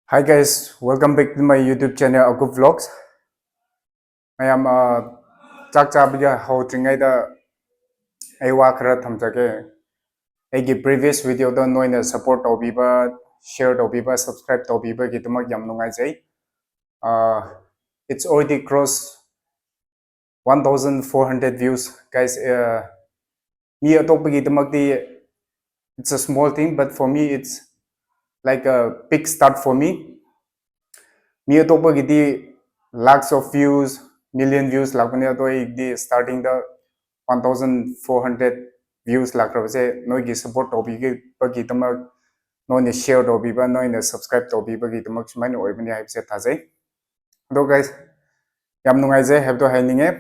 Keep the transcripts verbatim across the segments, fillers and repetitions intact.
Hi guys, welcome back to my YouTube channel, Agu Vlogs. ꯃꯌꯥꯝ, ꯑ, ꯆꯥꯛ ꯆꯥꯕꯒꯤ ꯍꯧꯗ꯭ꯔꯤꯉꯩꯗ ꯑꯩ ꯋꯥ ꯈꯔ ꯊꯝꯖꯒꯦ꯫ ꯑꯩꯒꯤ previous videoꯗ ꯅꯣꯏꯅ support ꯇꯧꯕꯤꯕ, share ꯇꯧꯕꯤꯕ, subscribe ꯇꯧꯕꯤꯕꯒꯤꯗꯃꯛ ꯌꯥꯝ ꯅꯨꯡꯉꯥꯏꯖꯩ꯫ Uh, it's already crossed one thousand four hundred views, guys. Uh, me ꯑꯇꯣꯞꯄꯒꯤꯗꯃꯛꯇꯤ it's a small thing, but for me it's like a big start for me. Me ꯑꯇꯣꯞꯄꯒꯤꯗꯤ lakhs of views, million views ꯂꯥꯛꯄꯅꯦ, ꯑꯗꯣ ꯑꯩꯒꯤꯗꯤ startingꯗ one thousand four hundred views ꯂꯥꯛꯈ꯭ꯔꯕꯁꯦ ꯅꯣꯏꯒꯤ support ꯇꯧꯕꯤꯕꯒꯤꯗꯃꯛ, ꯅꯣꯏꯅ share ꯇꯧꯕꯤꯕ, ꯅꯣꯏꯅ subscribe ꯇꯧꯕꯤꯕꯒꯤꯗꯃꯛ ꯁꯨꯃꯥꯏꯅ ꯑꯣꯏꯕꯅꯤ ꯍꯥꯏꯕꯁꯦ ꯊꯥꯖꯩ꯫ ꯑꯗꯣ guys, ꯌꯥꯝ ꯅꯨꯡꯉꯥꯏꯖꯩ ꯍꯥꯏꯕꯗꯣ ꯍꯥꯏꯅꯤꯡꯉꯦ꯫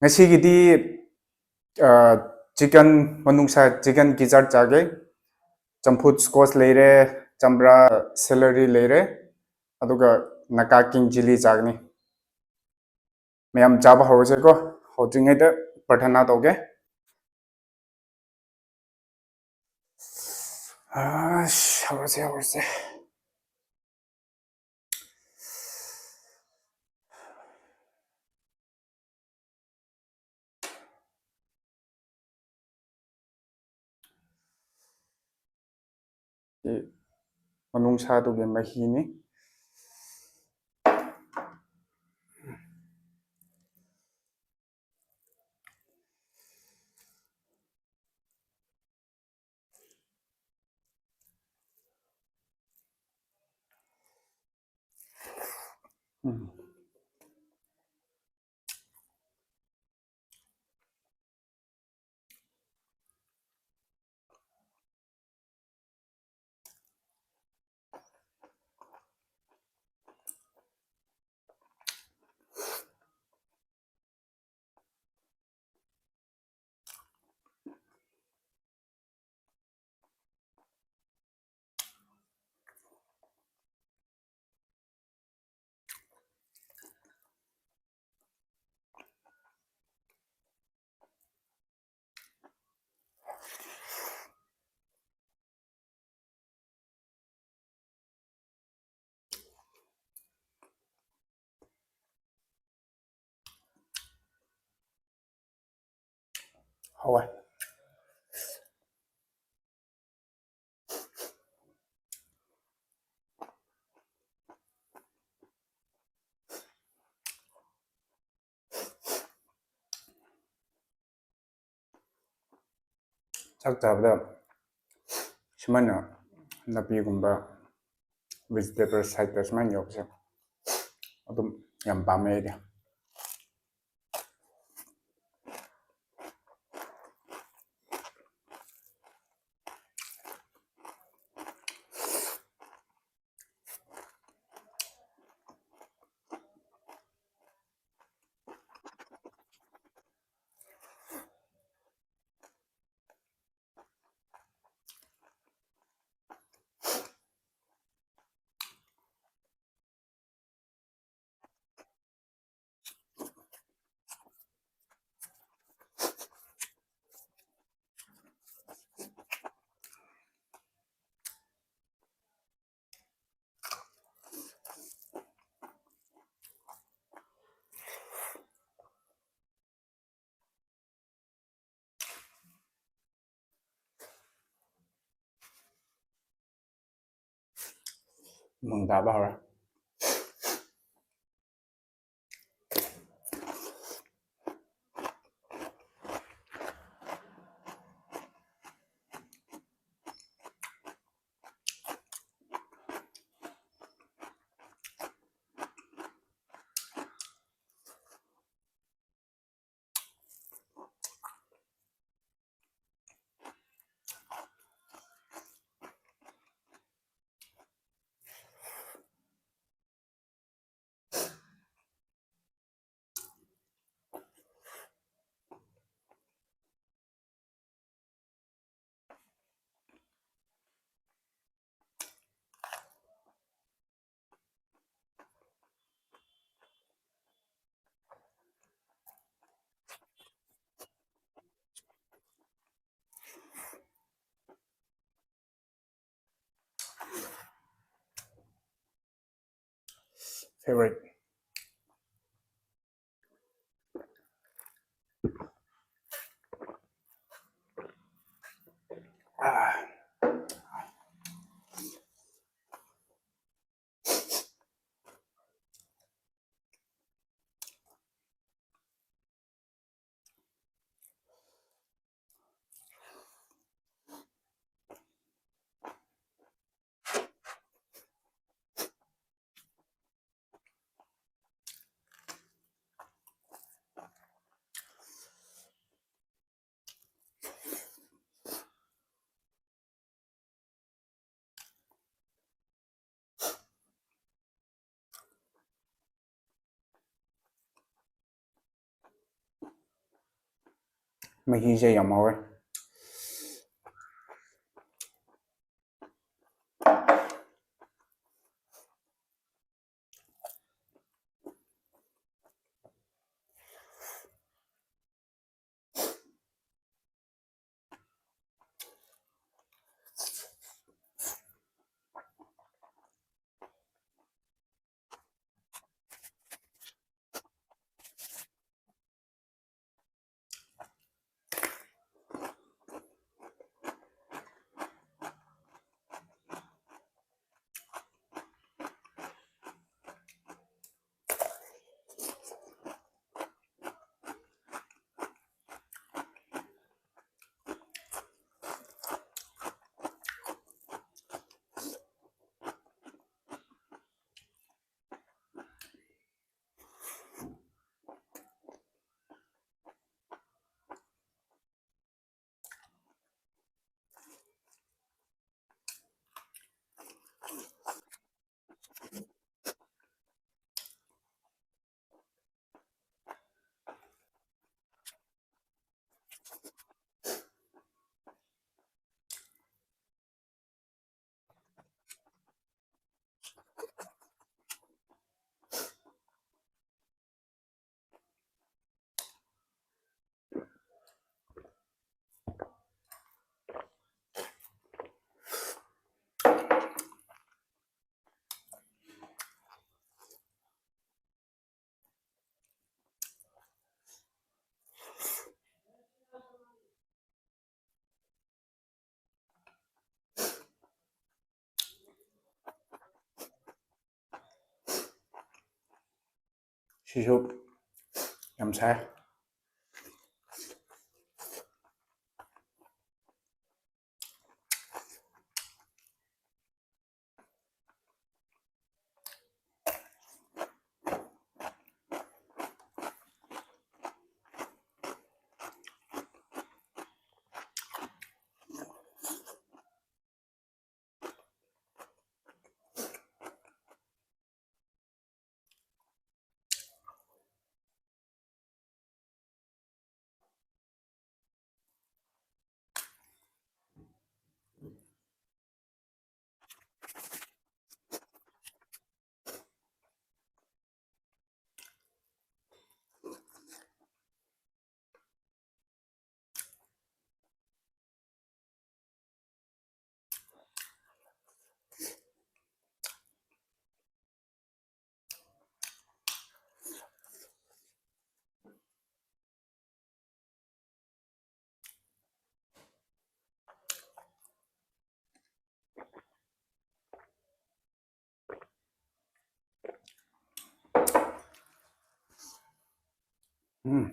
ꯉꯁꯤꯒꯤꯗꯤ, ꯑ, chicken, ꯃꯅꯨꯡꯁꯥ chicken gizzard ꯆꯥꯒꯦ꯫ ꯆꯝꯐꯨꯠ squash ꯂꯩꯔꯦ, ꯆꯝꯄ꯭ꯔꯥ celery ꯂꯩꯔꯦ, ꯑꯗꯨꯒ ꯅꯥꯒꯥ king chilli ꯆꯥꯒꯅꯤ꯫ ꯃꯌꯥꯝ ꯆꯥꯕ ꯍꯧꯔꯁꯦꯀꯣ꯫ ꯍꯧꯗ꯭ꯔꯤꯉꯩꯗ ꯄ꯭ꯔꯊꯅꯥ ꯇꯧꯒꯦ꯫ ꯑꯁ, ꯍꯧꯔꯁꯦ, ꯍꯧꯔꯁꯦ꯫ ꯁꯤ ꯃꯅꯨꯡꯁꯥꯗꯨꯒꯤ ꯃꯍꯤꯅꯤ꯫ ꯎꯝ꯫ ꯍꯥꯎꯋꯦ꯫ ꯆꯥꯛ ꯆꯥꯕꯗ ꯁꯨꯃꯥꯏꯅ ꯅꯥꯄꯤꯒꯨꯝꯕ, vegetable side ꯇ ꯁꯨꯃꯥꯏꯅ ꯌꯥꯎꯕꯁꯦ ꯑꯗꯨꯝ ꯌꯥꯝ ꯄꯥꯝꯃꯦ ꯑꯩꯗꯤ꯫ ꯅꯣꯡ ꯇꯥꯕ ꯍꯧꯔꯦ꯫ Favorite. ꯃꯍꯤꯁꯦ ꯌꯥꯝ ꯍꯥꯎꯋꯦ꯫ ꯁꯤꯁꯨ ꯌꯥꯝ ꯁꯥꯏ꯫ ꯎꯝ꯫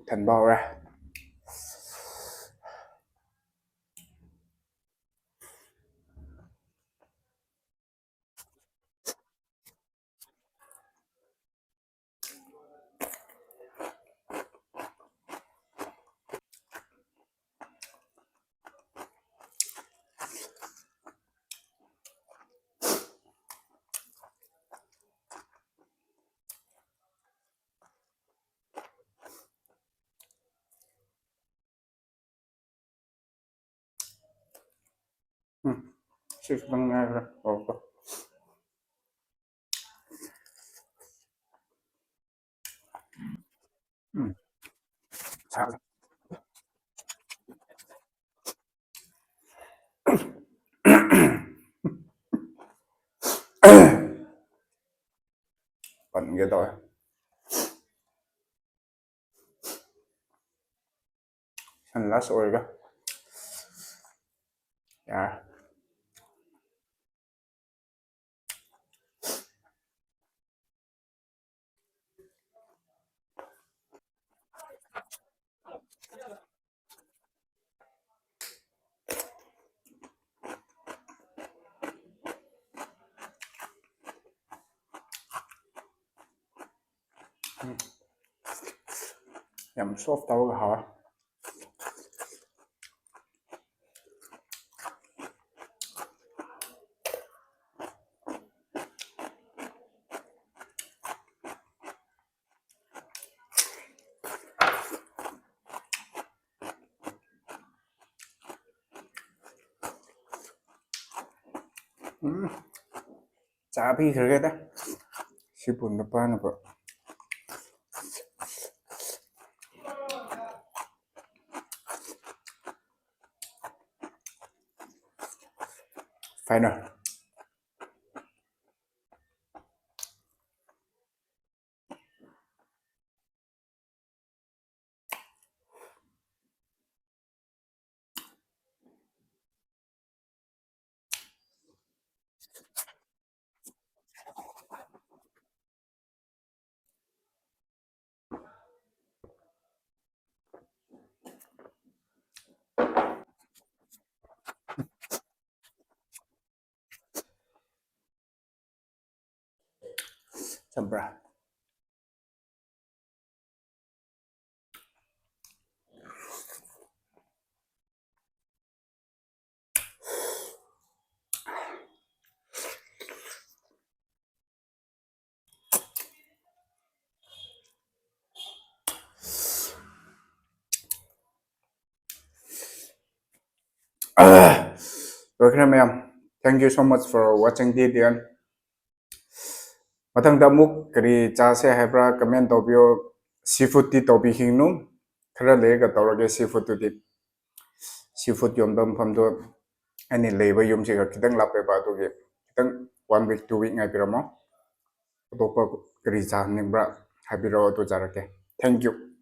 ꯊꯟꯕ ꯍꯧꯔꯦ꯫ ꯎꯝ, ꯁꯤ ꯈꯤꯇꯪ ꯉꯥꯏꯈ꯭ꯔꯦ꯫ ꯑꯣ, ꯀꯣ꯫ ꯎꯝ꯫ ꯁꯥ-, ꯄꯟꯒꯦ ꯇꯧꯋꯦ꯫ ꯁꯟ ꯂꯥꯁ ꯑꯣꯏꯔꯒ ꯌꯥꯔꯦ꯫ ꯎꯝ꯫ ꯌꯥꯝ soft ꯇꯧꯔꯒ ꯍꯥꯎꯋꯦ꯫ ꯎꯝ꯫ ꯆꯥꯕꯤꯈ꯭ꯔꯒꯦꯗ꯫ ꯁꯤꯕꯨ ꯅꯨꯄꯥꯅꯕꯨ꯫ Final꯫ ꯊꯝꯕ꯭ꯔꯥ? ꯂꯣꯏꯈ꯭ꯔꯦ ꯃꯌꯥꯝ꯫ Thank you so much for watching the end. ꯃꯊꯪꯗ ꯑꯃꯨꯛ ꯀꯔꯤ ꯆꯥꯁꯦ ꯍꯥꯏꯕ꯭ꯔꯥ comment ꯇꯧꯕꯤꯌꯣ꯫ Sea foodꯇꯤ ꯇꯧꯕꯤꯈꯤꯒꯅꯨ, ꯈꯔ ꯂꯩꯔꯒ ꯇꯧꯔꯒꯦ sea foodꯇꯨꯗꯤ꯫ Sea food ꯌꯣꯟꯕ ꯃꯐꯝꯗꯣ ꯑꯩꯅ ꯂꯩꯕ ꯌꯨꯝꯁꯤꯒ ꯈꯤꯇꯪ ꯂꯥꯞꯄꯦꯕ, ꯑꯗꯨꯒꯤ ꯈꯤꯇꯪ one week two week ꯉꯥꯏꯕꯤꯔꯝꯃꯣ꯫ ꯑꯇꯣꯞꯄ ꯀꯔꯤ ꯆꯥꯅꯤꯡꯕ꯭ꯔꯥ ꯍꯥꯏꯕꯤꯔꯛꯑꯣ, ꯑꯗꯨ ꯆꯥꯔꯛꯀꯦ꯫ Thank you꯫